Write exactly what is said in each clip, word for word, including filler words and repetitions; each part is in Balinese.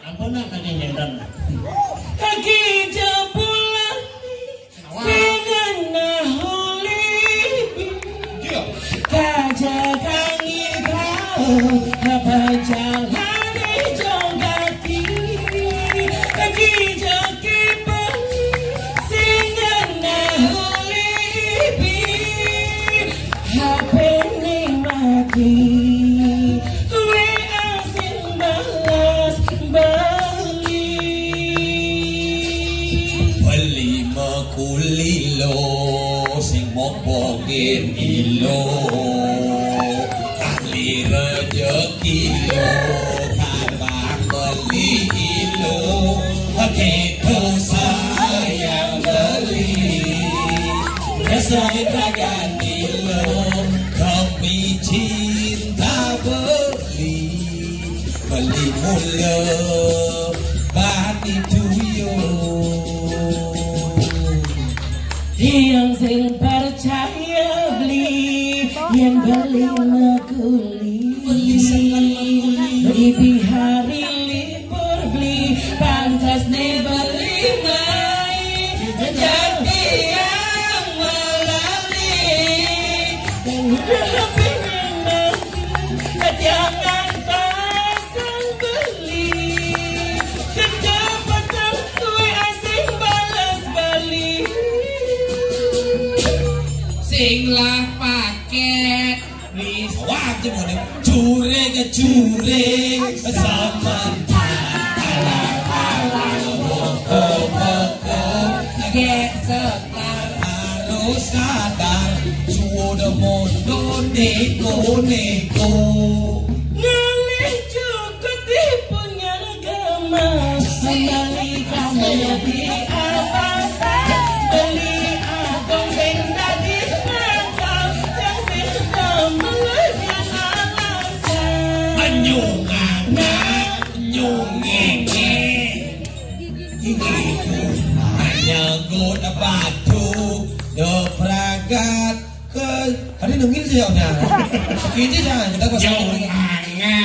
Ampun nak, tadi nyendang. Kaki jabulan, sing ngenah ulibi. Kaja kangi kau, apa jalani jogati. Kaki jaki pengi, sing ngenah ulibi. Hapene mati, kowe asing balas bali. Beli mekulilo, sing mopongin ilo. Ahli rejeki lo, karang beli ilo. Oke, dosa yang beli. Rasa ragan ilo, demi cinta beli. Beli mula, bani tuyo. Tiang sing percaya beli, yang beli mekuli. Beli bihari libur beli, pantas ne beli mai. Jadi yang melali, dan lebih menanti, jangan pasang beli. Kedapatan kue asing balas balik. Sing lah pakai. Wah, gimana? Cure ke cure, sama. Alang-alang, woko-woko. Gek sekar harus sadar. Sudah mondo neko-neko. Ngalih cukup di punya Kembali kamu di atas, beli abang sing dadi nakal, sing sing kemelihnya alasan. Nyungana, nyungenge. Iki hanya guna batu, dopragat, ke, tadi nungguin sih jawabnya. Ini jangan, kita pasang. Nyungana,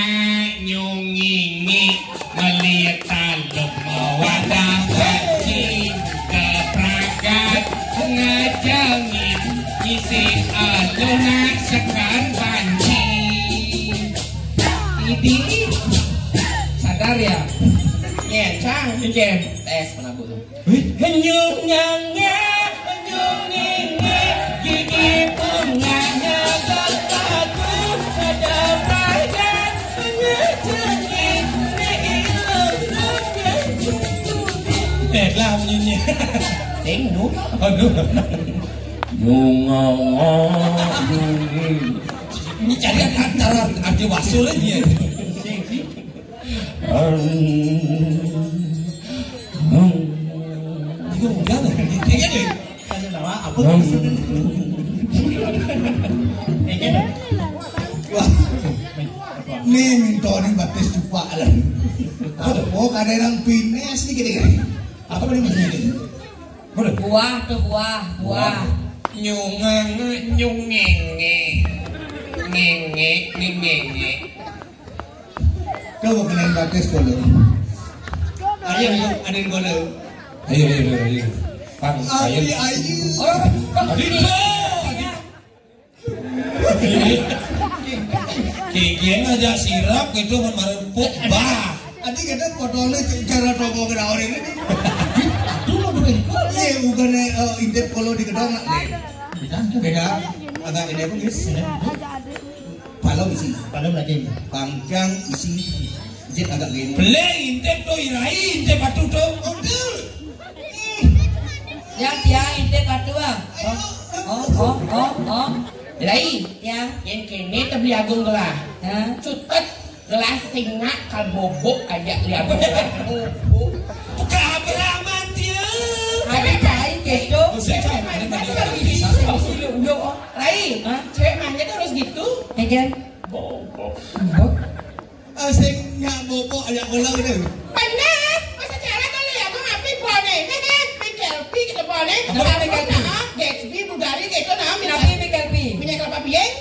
nyungenge, melihat tanduk mawadah bajing, kepragat, ngajangin, ngisi alunan sekan banci. Ini sadar ya? Nyen, Cang. Nyen. Tes penabuh. Wih. Nyung nyange, nyung nginge, gigi bunganya berpadu, ada banyak ngejengit, di ilung. Eh, lah bunyinya. Sing, nu. Aduh. Nyung ngongo, nyung nginge. Ini cari antara Ade Wasul aja. Sing, sing. Bingung dia loh. Intinya deh. Kasih tahu apa? Wah. Nih, mintoni batis cupak lah. Oh, kadang pines nih gini. Apa nih maksudnya? Buah tuh, buah, buah. Nyungeng, nyungenge. Ngenge, ngengenge. Coba kalian batis dulu. Ayo, ayo, ada yang boleh. Ayo, ayo, ayo, ayo. Pang, ayo. Ayo, ayo. Ayo, ayo. Kikian aja sirap gitu, kan, marempuk, bah. Adi kita fotonya cara toko kena orang ini. Aduh, mau beri. Iya, bukannya, eh, intip kalau di gedong, nih. Beda. Agak gede pun, guys. Palem isi. Palem lagi. Pangcang isi. Jit agak gini. Beli intip tuh, irai intip batu tuh. Oke. Ya, dia intip batu, ah. Oh, oh, oh, oh, oh. Irai. Ya. Yang kene tebeli agung gelah. Ya. Cutet gelah singak kal bobok aja li agung gelah. Bobok. Buka abra aman dia. Ada cai kedo. Buset, cai, ada tadi. Rai, hah? Cewek manja tuh harus gitu. Ejen. Bobok. Bobok. Eh, sing nyak bobok aja ulang itu. Bener, masa cara kali ya, mau ngapain bone? Ini kan, Michael P gitu bone. Apa Michael P? Nah, Gatsby, Bulgari gitu, nah, Kenapa minyak, Michael P? Minyak kelapa bieng.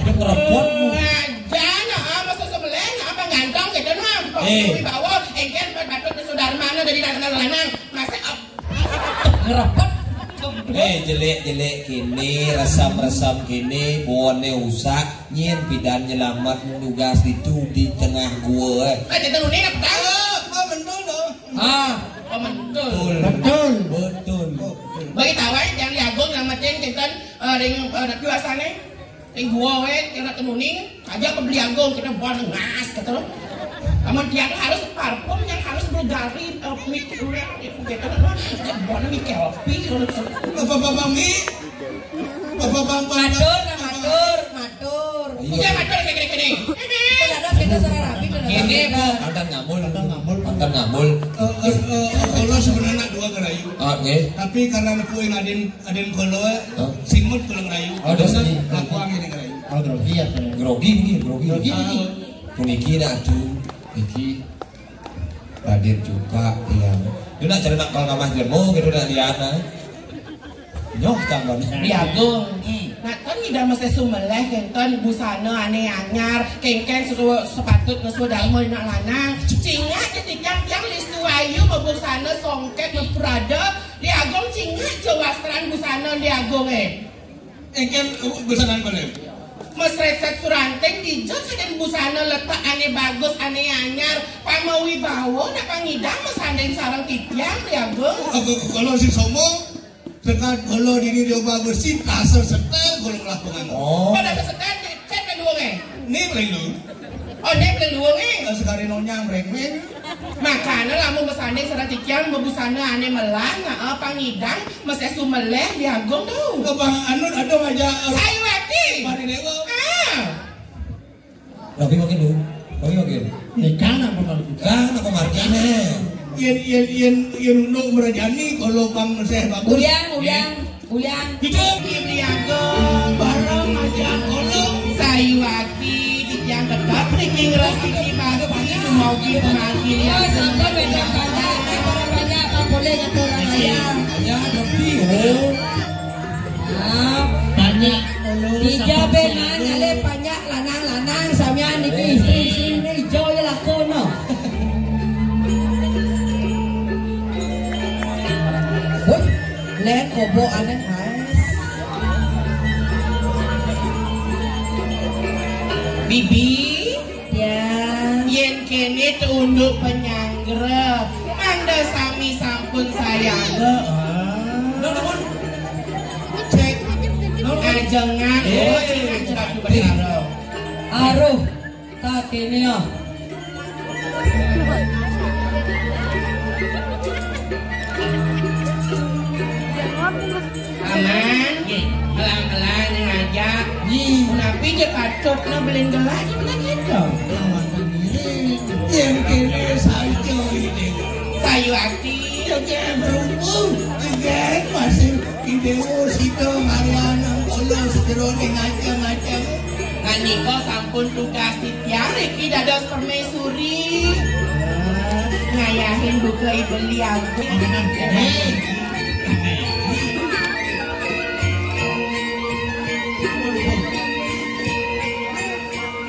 Itu perempuan. Aja, nah, masa sembelih, nah, Ganteng gitu nah. Eh. Wibawa, engken buat batur ke Sudarmana dari lanang-lanang. Masa ap- Ngerebet. Eh, jelek-jelek kini, resam-resam kini, bawané usak, nyén pidan nyelamet nugas itu di tengah gua. Kan kita nuni nak tahu. Oh, betul loh. Ah, oh, betul. Betul. Betul. Bagi tahu aja, jangan diagung yang penting kita, eh, ring, eh, biasanya. Ning gua wé, kena temuning, aja ke beli agung, kita buat ngas, kata lo. Namun dia tuh harus parfum yang harus Bulgari, eh, mik dulu ya, gitu kan, kita buat mik kopi, gitu. Bapak-bapak mi, bapak-bapak. Matur, nah, matur, matur. Iya. Udah matur kayak gini-gini. Ini. Kita ada, kita suara rapi, kita ada. Ini, Bu. Mantan ngambul. Mantan ngambul. Mantan ngambul. Eh, eh, eh, eh, kalau sebenarnya dua ngerayu. Ah, oke. Tapi karena nepuin adin Adén kula, hah? Simut kula ngerayu. Oh, ada seni. Lakuang ini ngerayu. Oh, grogi ya, Pak? Grogi ini, grogi. Grogi ini. Ah. Puniki nak tu, niki Raden Cupak, ya. Dia nak cari nak kalau ngamah jelema gitu nak lihat, nah. Nyoh tambah. Di Agung. Hmm. Nah, kan ngidam mesti sumeleh, kan busana ané anyar, kéngkén sesu-, sepatut ngesu dalma nak lanang. Cingak titiang tiang listu ayu, busana songket, ngeprada, Li Agung cingak ja wastran busana Li Agung, eh. Engken, eh, busana balik. Mesreset suranting dija kadén busana letak ané bagus, ané anyar, pamawibawa nak pangidang masanding sareng titiang Li Agung. Aku, aku kalau si sombong, tekan kalau dini dia bagus si pasal setel kalau ngelah pengantin. Oh. Pada setel, cek kedua, eh. Né pelindung. Oh, né pelindung, eh. Sekali nonyang brengwing. Makana lamun besanding sareng titiang bebusana ané melah, heeh, pangidang, mesti sumeleh Li Agung tuh. Abang anu ada aja. Sayuwati. Mari dewa. Ah. Tapi makin dulu. Tapi makin. Nikah apa kalau kita? Kan apa margine? Yén, yén, yén, yén unduk merajani kalau bang meseh bagus. Ulian, ulian. Ulian. Hidup. Ibu Liago. Bareng aja kolong. Sayuwati, titiang tetep niki ngrasiki pagi, pagi dumugi pemargi. Ya, sampun wédang banyak, para banyak, Pak boleh ngatur orang kaya. Ya, lebih, oh. Ah. Banyak kolong. Tiga sampai benan, satu. Alih banyak lanang-lanang, samian niki istri-istri ini ijo ya lakono. Woi. Lén obok aneh, guys. Bibi, ya. Yén kéné tuunduk penyanggra, mangda sami sampun sayaga. Ah. Cék. Ajengan. Eh, ajengan. Aruh. Kakiné ya. Aman, melang-melang ngajak. Punapi ja patutna belin gelah, gimana gitu? Yang kene saja ini. Sayu ati. Yang kene berhubung. Yang masih Idéwa sida ngaryanang kula sajeroning ngajeng-ngajeng. Nalika sampun tugas titiang riki dados permaisuri. Ngayahin buka ibeli aku.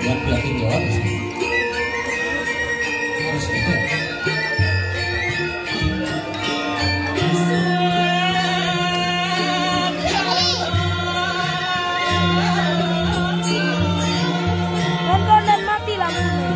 Yang yakin jawab sih. Harus gitu. Tonton dan mati lampunya.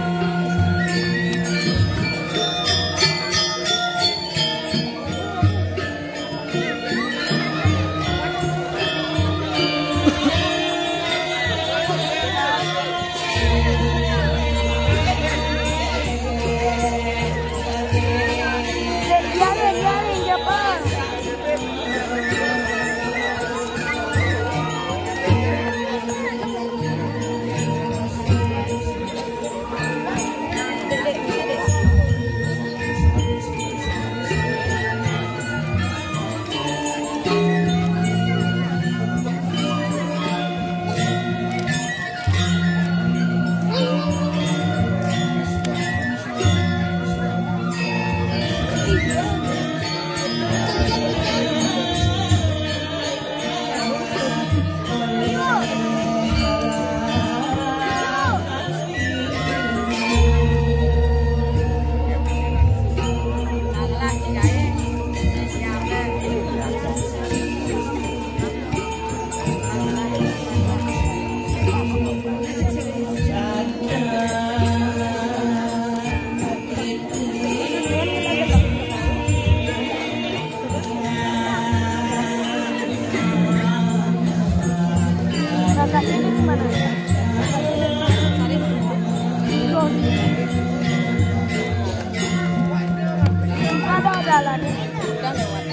Ada jalan. Udah lewat.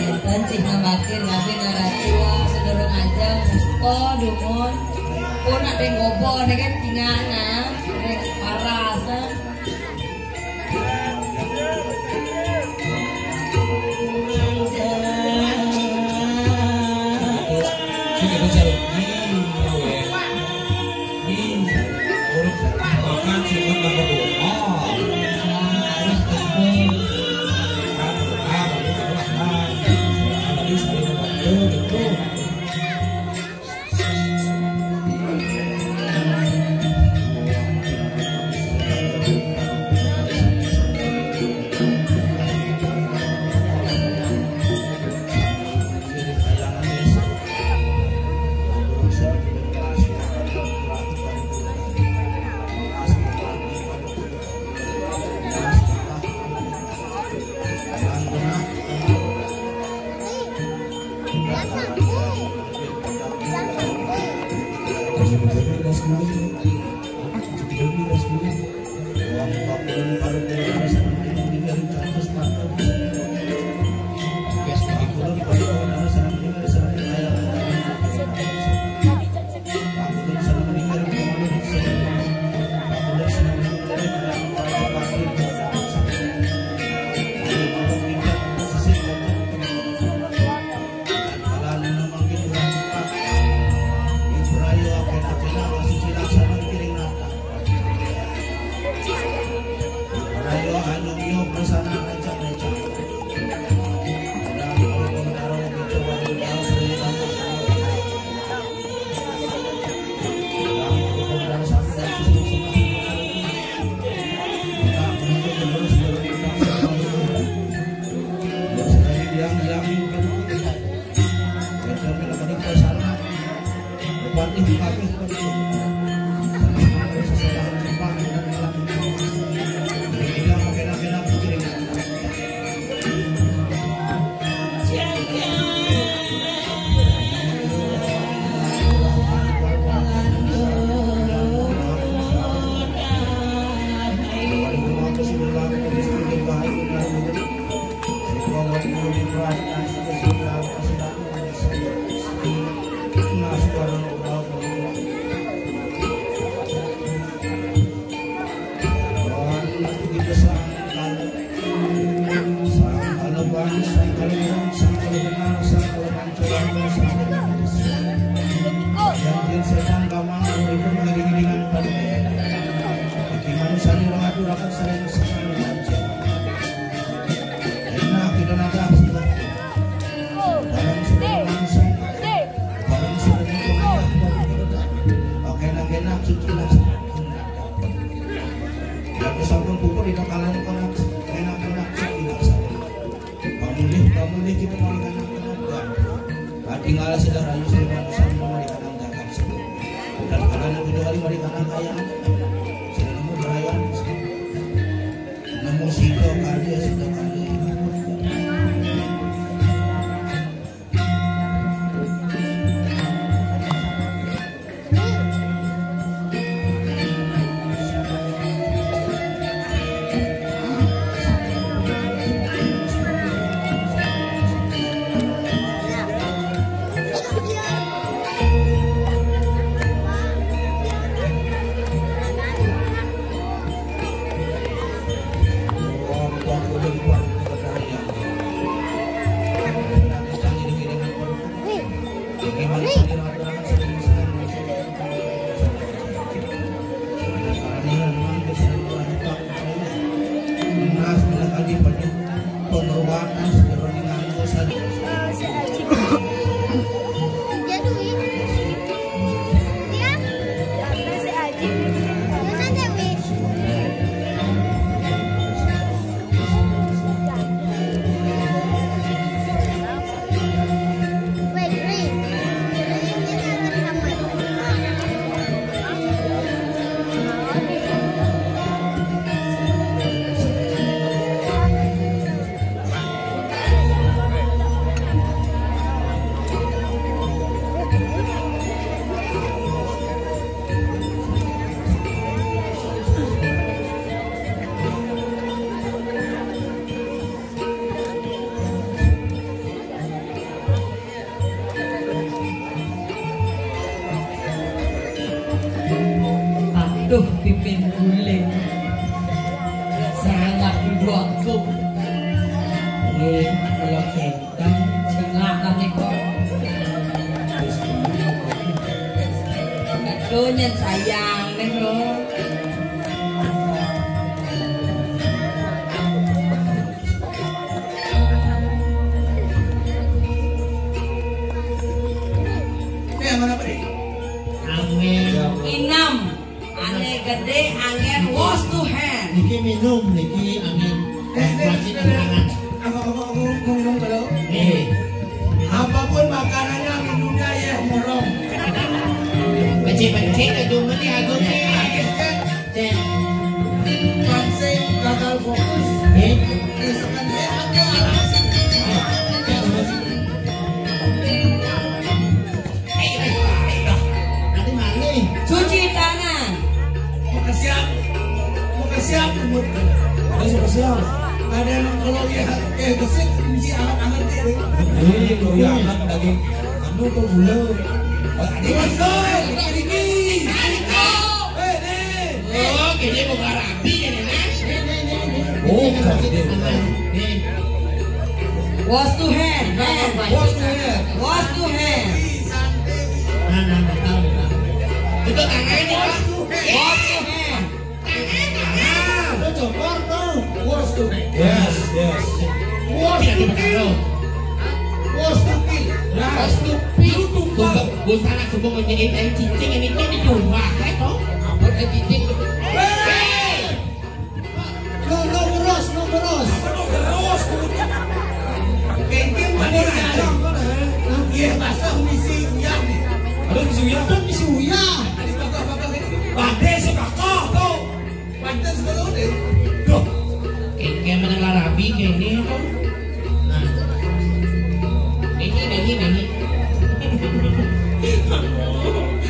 Enten sih ngambakin, tapi naratua sedurung aja musto dumun. Pun ada yang gopo, ini kan tingana, ada yang paras, ah. Sini, Bu Sarung. Hmm, ya. Hmm, urut makan, sini, makan, Bu. Oh. Harus, Bu. Makan, makan, makan. Harus, Bu. Betul, betul. Kamu niki pemalikan anak. Tinggal sudah rayu sudah sama pemalikan anak. Sudah kalau nak dua kali pemalikan anak ayam. Sudah nemu berayuan. Nemu situ kali ya sudah kali. Aduh, pipin guling. Sangat dua aku. Ini kalau kentang. Cengak kami kok. Aduh, nyen sayang nih lo. Ini yang mana, Pak? Angin. Inem. Ane gede, angin, wash to hand. Niki minum, niki angin. Eh, eh, masih eh, eh. Aku, aku, aku, aku minum dulu. Eh. Apapun makanannya, minumnya ya morong. Becik-becik itu meni aku nih. Cek. Pancing gagal fokus. Eh. Misalkan dia apa? Eh, eh, eh, eh. Nanti malu. Cuci tangan. Makasiap. Makasiap, Bud. Ada makasiap. Ada yang kalau ya, eh, besik, mesti anget-anget ya. Ini kalau ya anget daging. Anu tuh gula. Ini betul. Ini. Ini. Eh, ini. Oh, kayaknya mau rapi ya, Nena. Oh, cantik. Nih. Wash to hand, hand. Wash to hand. Wash to hand. Nah, nah, nah, tahu, tahu. Itu tangannya, Pak. Wash to hand. Tangan, tangan. Nah, itu cokor tuh. Wash to hand. Yes, yes. Wash to hand. Wash to feet. Nah. Wash to feet. Itu tuh, Pak. Gue sana sebelum ngerjain tai cicing ini kok dicoba, eh, toh? Apa tai cicing? Hei! Lu, lu terus, lu terus. Apa lu terus? Kengkeng mana? Iya, basah misi uyah nih. Aduh, misi uyah. Aduh, misi uyah. Tadi bakal-bakal ini. Badai si bakal tuh. Pantes belum deh. Duh. Kengkeng mana larabi kayak ini tuh. Nah. Ini, ini, ini.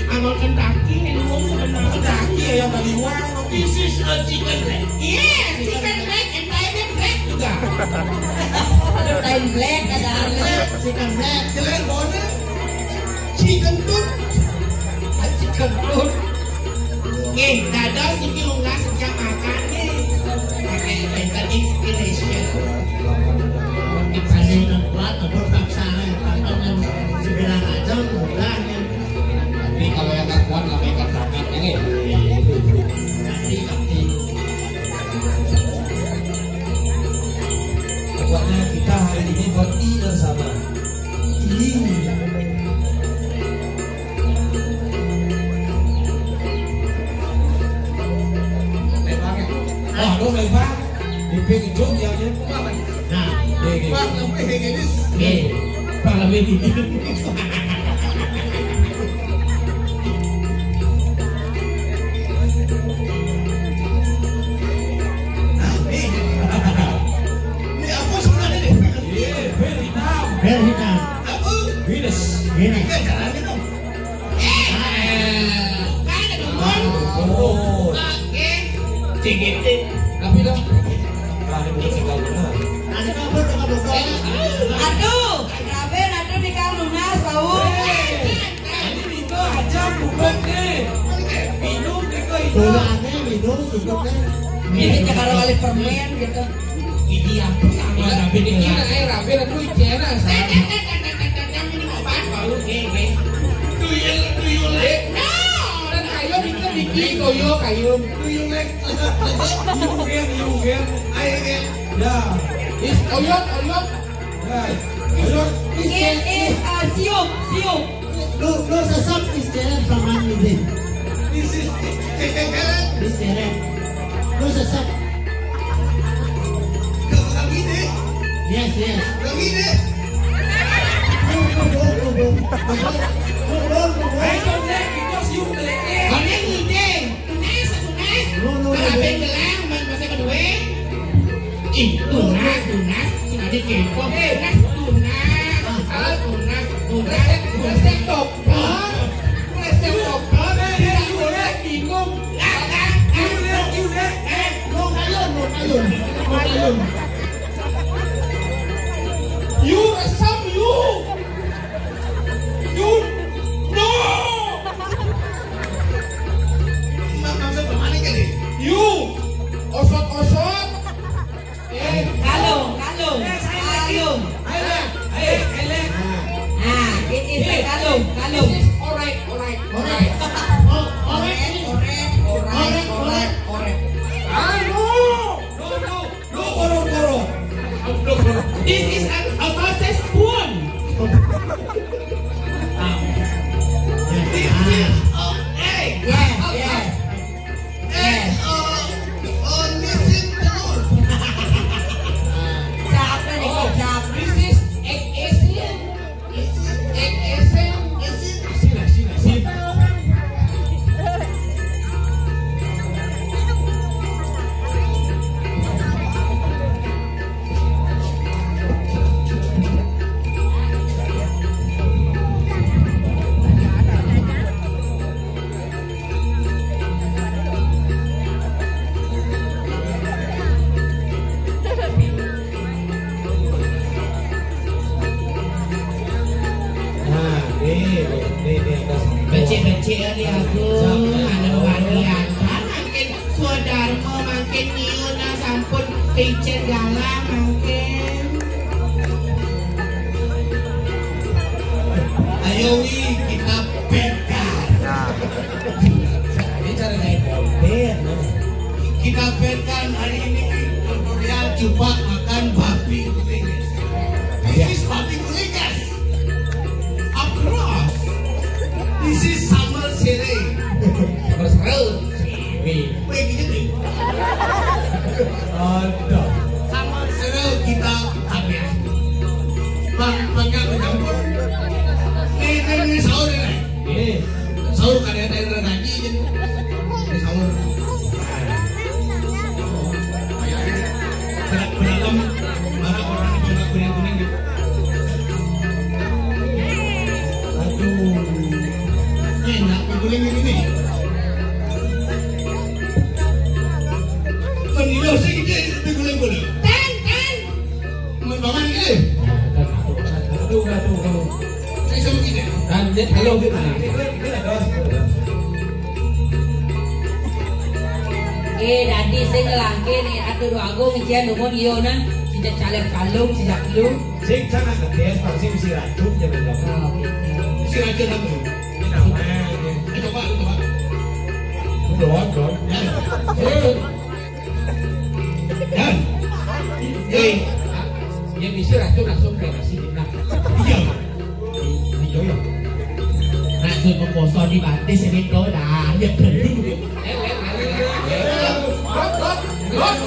Angol Kentucky, ini wong sebenarnya. Kentucky ya, yang baliwang. This is a chicken leg. Yes, chicken leg, and I leg juga. Ada time black, ada leg. Chicken leg, jelek banget. Chicken foot. Chicken foot. Nggih, dados niki unggas sejak makan nih. Pakai enten inspiration. Saya kuat, apa paksa, apa yang segera aja, mudah ya. Tapi kalau yang nggak kuat, namanya nggak berangkat, ya nggih? Nanti, nanti. Pokoknya kita hari ini buat ini bersama. Ini. Wah, lu lebar. Di pinggir Jogja, ya. Nah, ini. Nih, pala ini. Ini apa sebenarnya nih? Iya, bel hitam. Bel hitam. Apa? Venus. Venus. Ini jalannya dong. Eh, ada dong. Oh. Oke. C G T. Tapi dong. Ada dong, ada dong. Aduh, Raben, aduh, nikah lunas, tahu. Ini minum aja, bukan nih. Minum, nih, kok itu. Tuh, aneh, minum, cukup, nih. Ini cakar kali permen, gitu. Ini aku sama Raben, ini. Ini, eh, Raben, aku Icena, sama. Do you, do you like? No! Dan kayo, itu bikin, toyo, kayo. Do you like? You can, you can. I can. Ya. Is, toyo, toyo. Ya. Toyo. It is a siup, siup. No, no, sasap is there from Monday. This is, this is, this is, no, sasap. Yes, yes. Ayo, Nek, because you play. Kalian ngide. Tunas, tunas. Kalau apa yang gelang, mas, masa kedua? Ih, tunas, tunas. Sing ada kepo. Eh, tunas, tunas. Ah, tunas, tunas. Resep, resep dokter. Resep dokter. Tidak boleh bingung. Lah, lah, lah. Eh, mau kayun, mau kayun. Mau kayun. You resep, you. You. No. Maksud kemana jadi? You. Osot-osot. Eh, kalung, kalung, kalung. Ayo, ayo, ayo. Ah, it is a kalung, kalung. This is alright, alright, alright. Alright, alright, alright, alright, alright. Ah, no. No, no, no, koro, koro. This is an, a fastest one. Ah. This is a, hey. Yes, yes. Eh, eh, eh, missing telur. Siapa nih? Oh, siapa? This is egg Asian. Egg Asian. Asian, Asian, Asian. Nah, nih, nih, nih, ada. Becik-becik ya, aku. Siap, ya. Ada bagian. Kan makin swadharma, makin nyiuna sampun picen galang, makin. Ayo, Wi, kita berkah. Nah. Ini cara naik mobil, no? Kita penkan hari ini tutorial cupak makan babi kuning. This is babi kuning, guys. Across. This is sambal serai. Sambal serai. Serai. Weh, gini nih. Ada. Sambal serai kita habis. Bang, bang, nggak bercampur. Nih, nih, nih, sahur ini. Ini. Sahur kadang ada yang lagi aja nih. Ini sahur. Berat-, berantem. Mana orang yang kuning-kuning gitu. Aduh. Enak mie goreng ini nih. Mending sih kita mie goreng boleh. Ten, ten. Main banget ini. Aduh, aduh, aduh. Saya sama gini. Dan dia kalau gitu, nah. Eh, dadi sing ngelangke nih, atur agung, ijen numun, iya, nah. Sejak calon kalung, sejak lu. Sing sana ngetes, pasti mesti racun, jangan-jangan. Oh, gitu. Mesti racun apa? Ini namanya. Eh, coba, coba. Belum, belum. Ya. Eh. Dan, eh, yang isi racun langsung ke nasi. Nah, iya. Iya, iya. Racun mengkosong di batis ini tuh, dah, ya, dulu. Eh, eh, eh, eh, eh. Hop, hop, hop.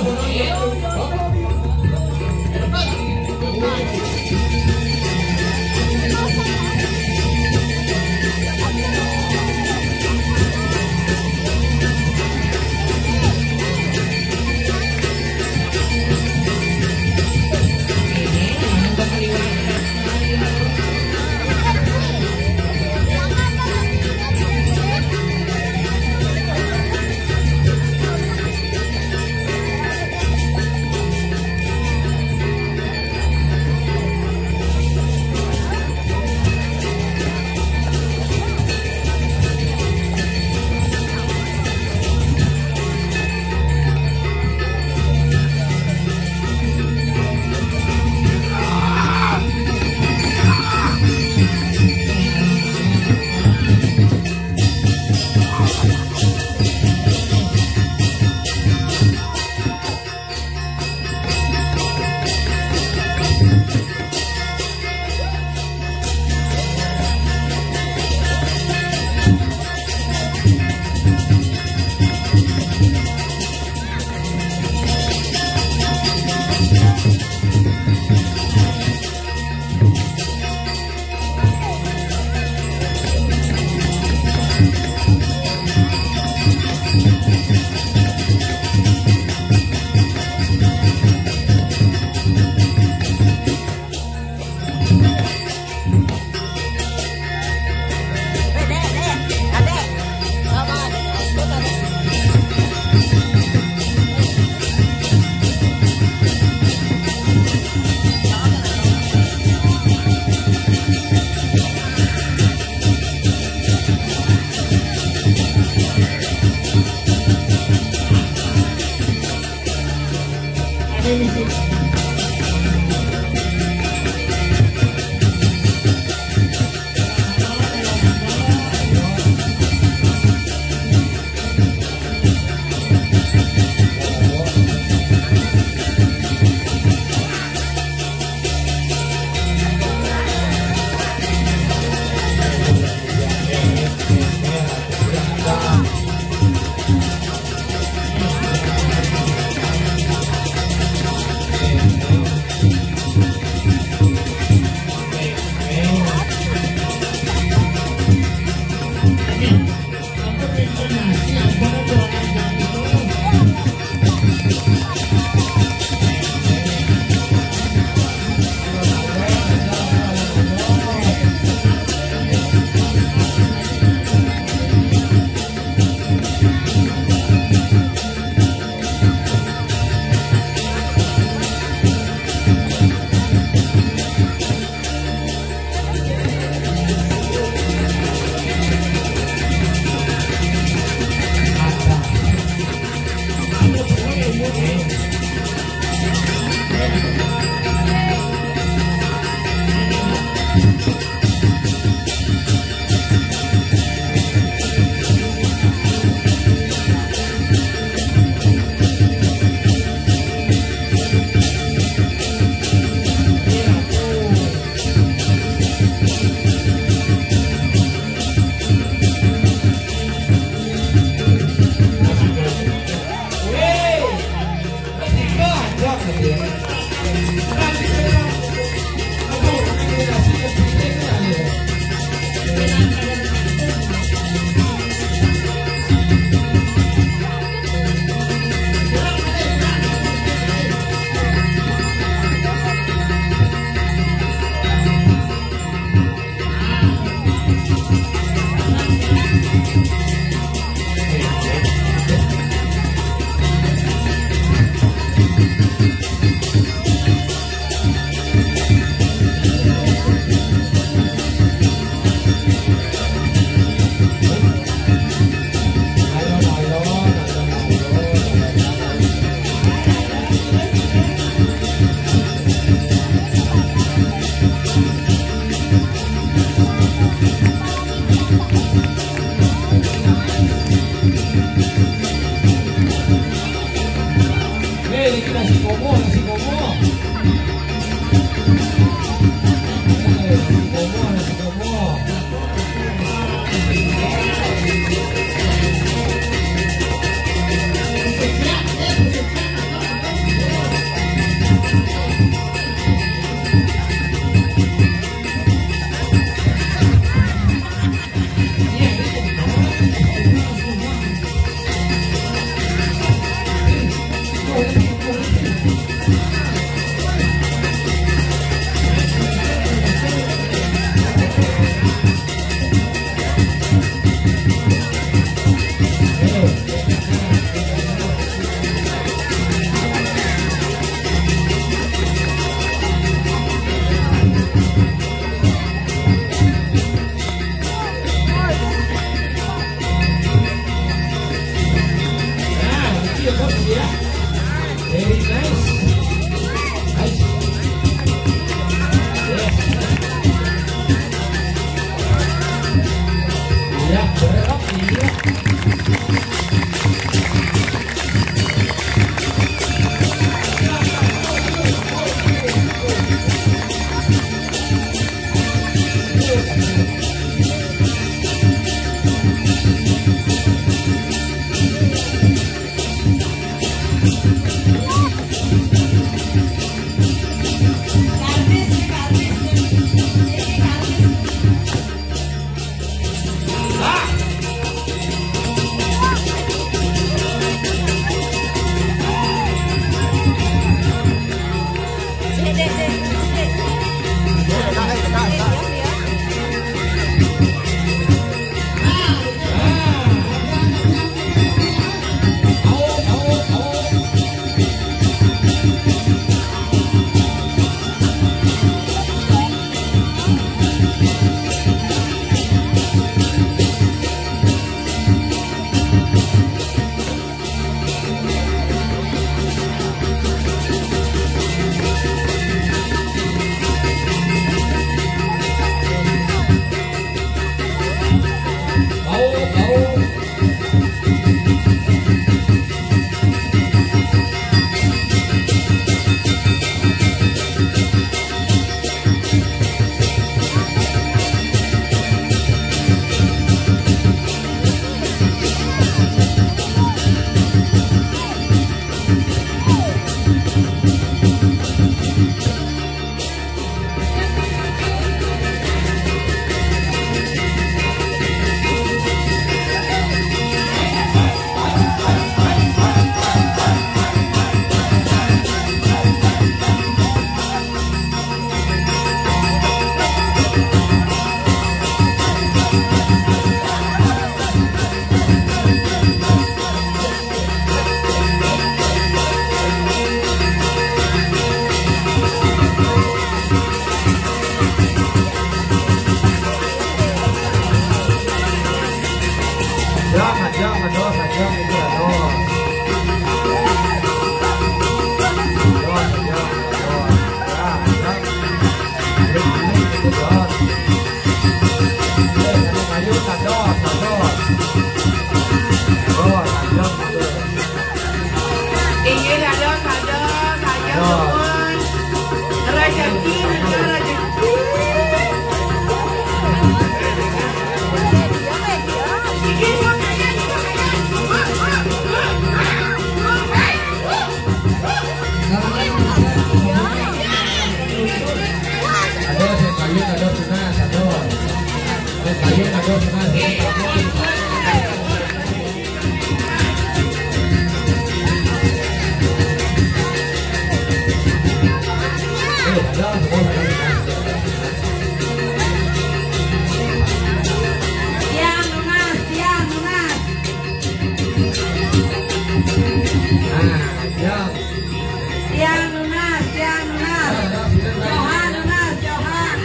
Dos, dos, dos, dos. Dos, dos, dos. Ya, ya. Dos, dos. Payung ada tunas, ada. Payung ada tunas. Eh, ada, ada, ada. Tiang lunas, tiang lunas. Nah, tiang. Tiang lunas, tiang lunas. Johan lunas, Johan.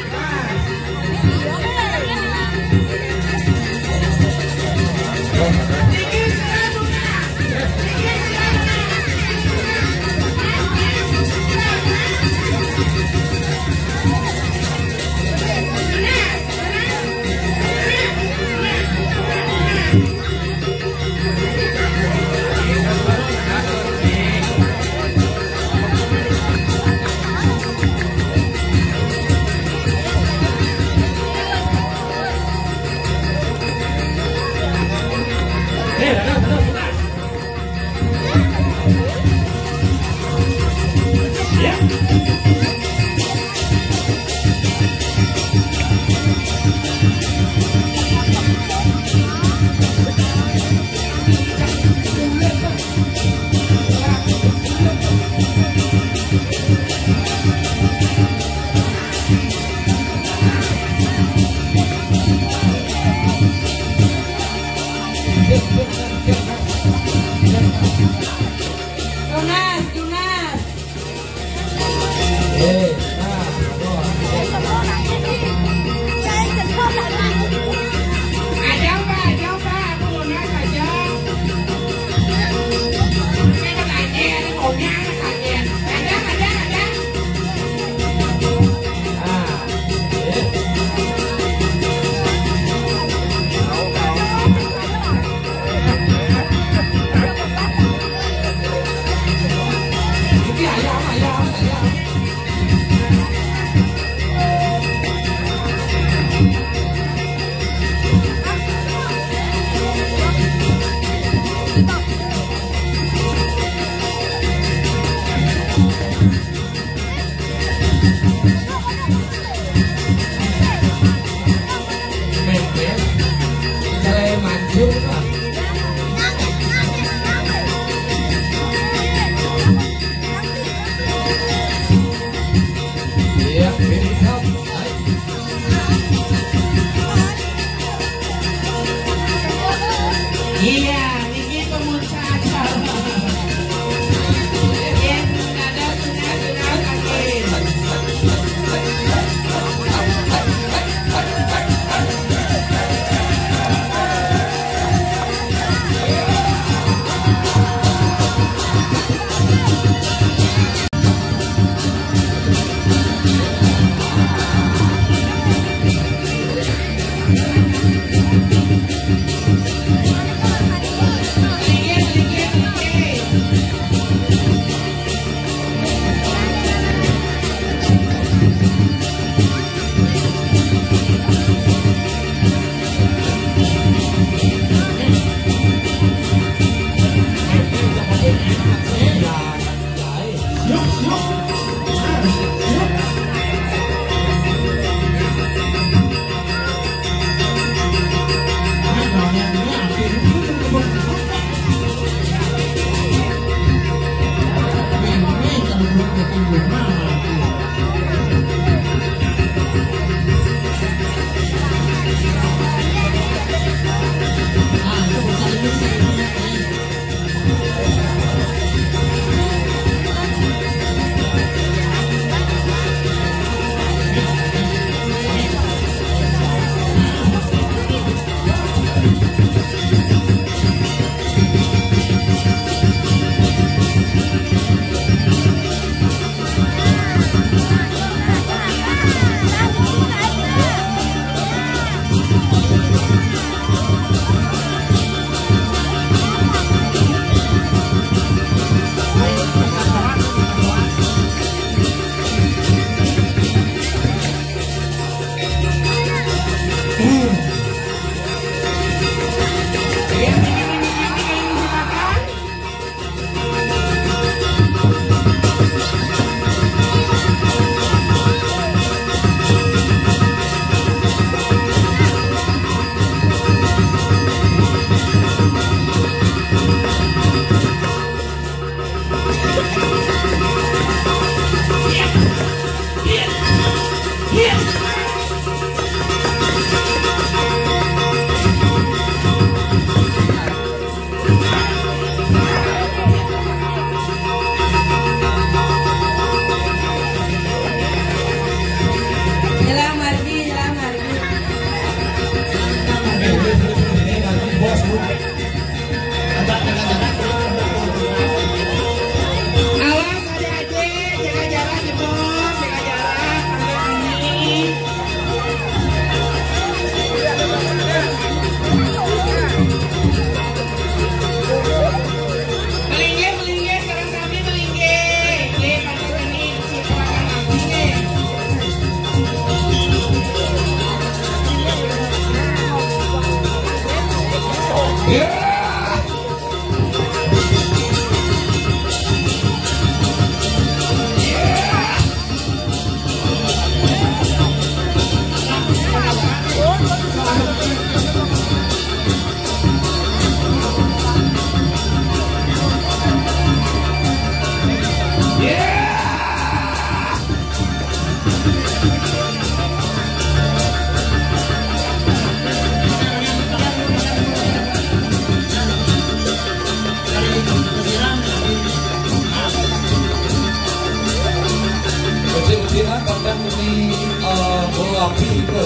Ucil-ucilan bahkan ini, eh, bawa api ke.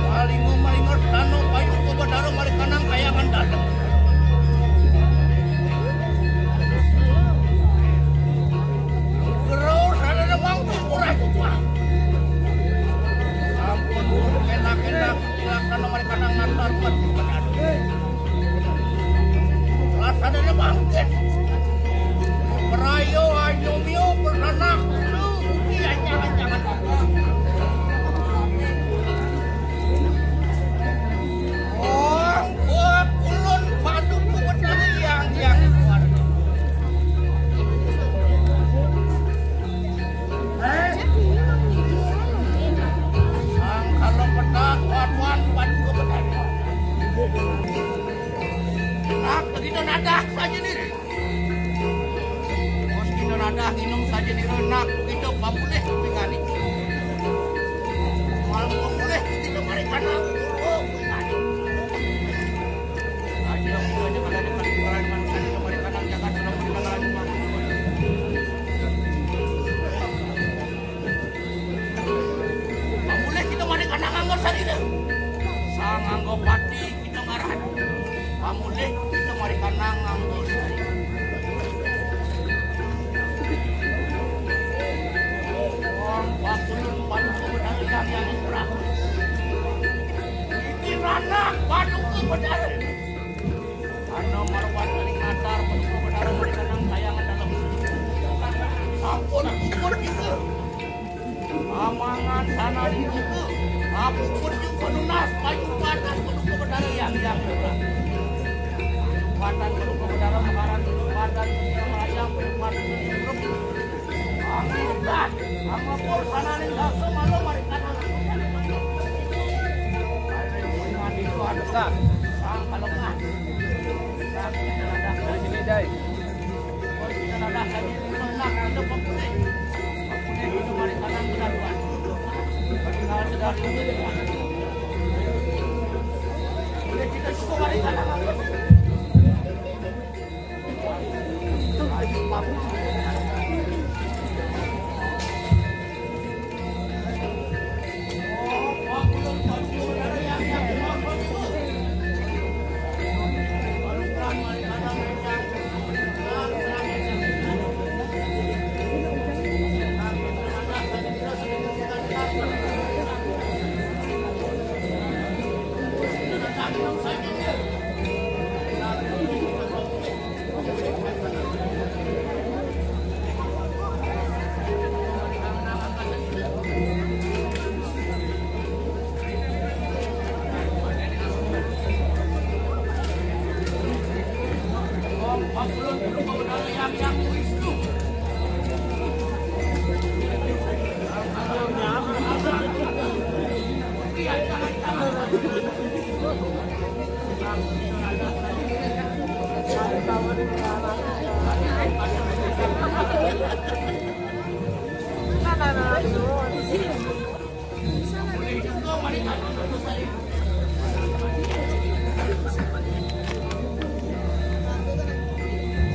Malingo, malingo, tano payu ko badaro marikanang kayangan dalem. Gerau sadana mangkung kurang kuat. Ampun, enak-enak, dilaksana marikanang ngantar buat badaro. Laksana bangkit. Perayo anyumio bersanak dulu. Iya, jangan-jangan. Oh, oh, kulun padu kuat lagi yang, yang keluar. Eh? Sang kalau petak, wan, wan, wan, wan, wan. Nak, begitu nadah saja nih. Bos kita nadah minum saja nih, nak, begitu pamulih kuwi ngani. Malam pamulih begitu mari kana. Oh, kuwi ngani. Aja, aja, kada ada kali kalian manusia di kemarin kadang jagat sudah pun kalian. Pamulih kita mari kana nganggur sadina. Sang nganggo pati kita ngaran. Pamulih kita mari kana nganggo sadina. Wong pakulun paduka bedara yang yang murah. Iki ranah paduka bedara. Ana marwat ning latar paduka bedara mari kana kayangan dalem. Sampun puput kita. Amangan sana di buku. Apupun juga nunas payu panas paduka bedara yang yang murah. Payu panas paduka bedara makaran payu panas yang melayang payu panas yang murah. Angin udan, angapur sananing dasa malu mari kanan. Mandi ku aduh, sang kalemah. Dari sini, Jai. Kita ada tadi, kita pemulih. Pemulih kita mari kanan, benar, Tuhan. Tinggal sedari. Boleh kita cukup mari kanan.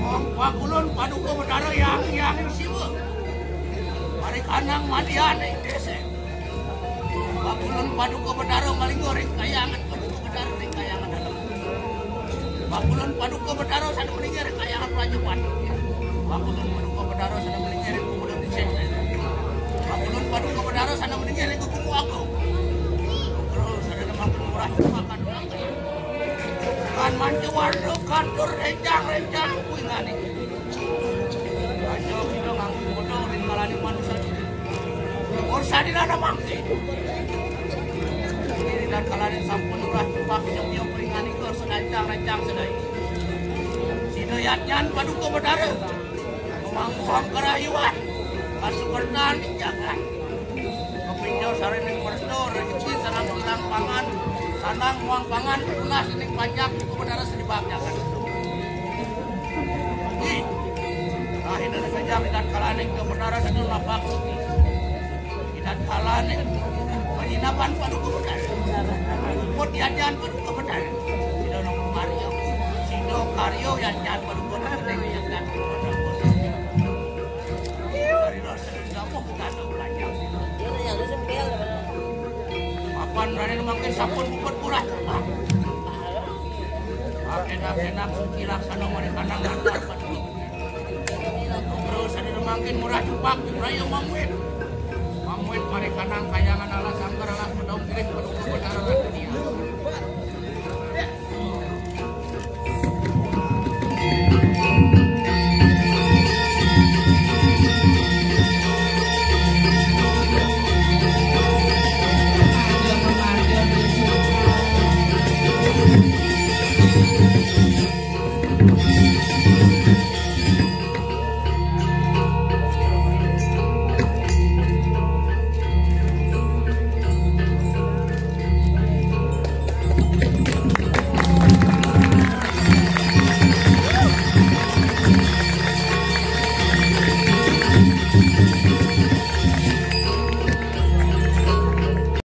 Wong pakulun paduka betara yang yang siwa. Mari kanang madian ing desa. Pakulun paduka betara malinggo ring kayangan paduka betara ring kayangan dalem. Pakulun paduka betara sana meninggal ring kayangan pelajapan. Pakulun paduka betara sana meninggal ring pemuda dicek. Pakulun paduka betara sana meninggal ring kumu agung. Terus ada nama murah makan makan. Kan mancu warna kantor rencang-rencang kuwi ngani. Aja kita nganggo bodoh ring kalane manusia. Urusan di mana mangke? Ini dan kalane sampun urah tupak nyong nyong ring ngani ke sedancang-rancang sedai. Sida yatyan paduka bedara. Mangguhang karayuan. Kasukertan ing jagat. Kapinjau sarining merta, rejeki sanang ilang pangan, sanang muang pangan, tunas ning panjak, iku bedara sedibak jagat. Ih, rahina ning panjak, idat kalaning ke bedara sedul napak suki. Idat kalaning penginapan paduka bedara. Put jajan paduka bedara. Sida nang karya, sida karya jajan paduka bedara. Dari rasa Kamu bukan orang yang Papan Raden mangkin sampun puput murah. Akenak-kenak suci laksana mari kanang lantas. Terus ada mangkin murah cupak, rayo mamuit. Mamuit mari kanang kayangan alas angker alas pedong kiring pedong pedara dunia.